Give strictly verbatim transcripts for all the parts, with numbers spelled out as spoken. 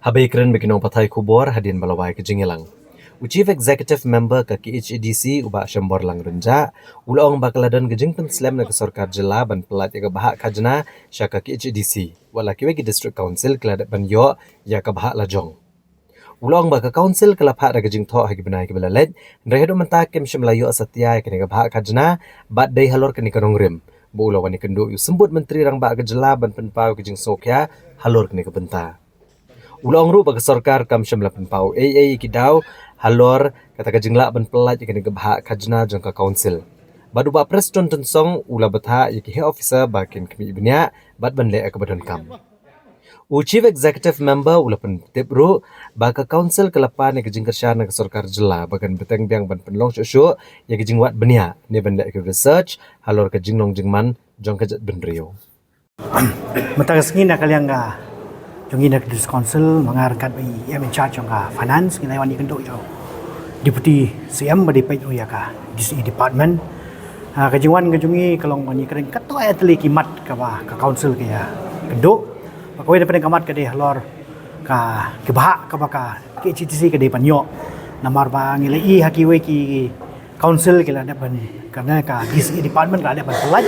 Haba ïakren bad ki nongpathai khubor hadien ba la wai ka jingïalang, u Chief Executive Member ka K H A D C, u Bah Shemborlang Rynjah, u la ong ba ka la don ka jingpynslem na ka sorkar jylla ban pyllait ïa ka bhah khajna sha ka K H A D C, wat la kiwei ki District Council ki la dep ban ïoh ïa ka bhah lajong. U la ong ba ka Council ka la phah da ka jingthoh ha ki bnai kiba la leit, hynrei haduh mynta kim shym la ïoh satia ïa kane ka bhah khajna, bad dei halor kane ka nongrim ba u la wan ïakynduh ïa u Symbud Myntri Rangbah ka jylla ban pynpaw ïa ka jingsngewkhia halor kane ka bynta. U la ong ruh ba ka sorkar kam shym la pynpaw ei ei ïa ki daw halor kata ka jinglah ban pyllait ïa kane ka bhah khajna jong ka Council. Bad u Bah Prestone Tynsong u la bthah ïa ki heh officer ba kin khmih bniah bad ban leh ïa kaba donkam. U Chief Executive Member u la pyntip ruh ba ka Council ka la pan ïa ka jingkyrshan na ka sorkar jylla ba kan bteng biang ban pynlong shuh shuh ïa ka jingwad bniah ne ban leh ïa ka research halor ka jinglong jingman jong ka jaitbynriew. Mynta ka sngi na ka liang ka jong ngi na ka District Council, ma nga ryngkat bad i M in charge jong ka Finance, ngi la wan ïakynduh ïa u Deputy C M ba dei peit ruh ïa ka D C E Department. Ah, ka jingwan ka jong ngi ka long ban ïakren katto katne ki mat kaba ka Council ka ïakynduh. Ba kawei na pdeng ka mat ka dei halor ka, ka bhah kaba ka K H A D C ka dei ban ïoh. Namar ba ngi la i ha kiwei ki Council ki la dep ban, kane ka D C E Department ka la dep ban pyllait,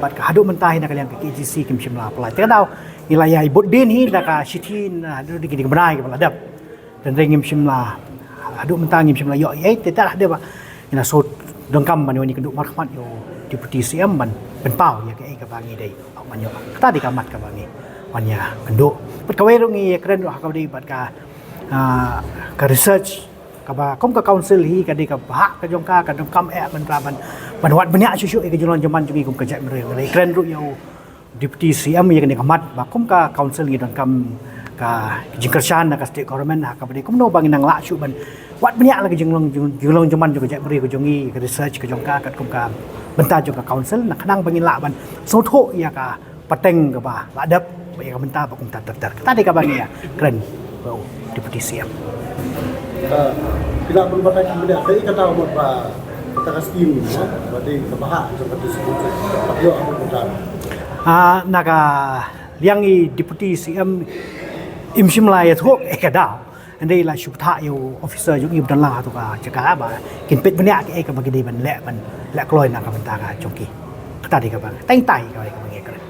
bad ka haduh mynta hi na ka liang ka K H A D C kim shym la pyllait. Te ka daw ngi la ïai bud dien hi da ka shithi na haduh da kine ki bnai kiba la dep. Hynrei ngim shym la, haduh mynta ngim shym la ïoh ei ei, te te la dep ba ngi la shu donkam ban ïoh, ngi kynduh markhmat ïa u Deputy C M ban pynpaw ïa kaei kaba ngi dei ban ïoh. Kata dei ka mat kaba ngi wan ïakynduh. Bad kawei ruh ngi ïakren ruh ha kaba dei bad ka, ah, ka research kaba kum ka Council hi ka dei ka bhah ka jong ka, ka donkam eh ban, ban wad bniah shuh shuh ïa ka jinglong jingman jong ngi kum ka jaitbynriew. Ngi la ïakren ruh ïa u Deputy C M ïa kane ka mat ba kum ka Council ngi donkam ka jingkyrshan na ka State Government ha kaba dei kumno ba ngin nang lah shuh ban wad bniah la ka jinglong, jing-, jinglong jingman jong ka jaitbynriew ka jong ngi, ka research ka jong ka katkum ka bynta jong ka Council, na khnang ba ngin lah ban sngewthuh ïa ka pateng kaba la dep bad ïa ka bynta ba kumta ter ter. Kata dei kaba ngi ïakren bad u Deputy C M. Ah, phi lah ban batai kumne, kaei kata ka mut ba kata ka skim, eh, ba dei ka bhah jong ka District Council, ba ïoh ha ka bynta? Ah, na ka liang i Deputy C M im shym la ïathuh eh ka daw. Hynrei la shu bthah ïa u officer jong i ba don lang ha tu ka jaka ba kin peit bniah kaei kaba ki dei ban leh, ban leh kloi na ka bynta ka jong ki. Kata dei kaba, tang tai kaba, kaba ngi kren.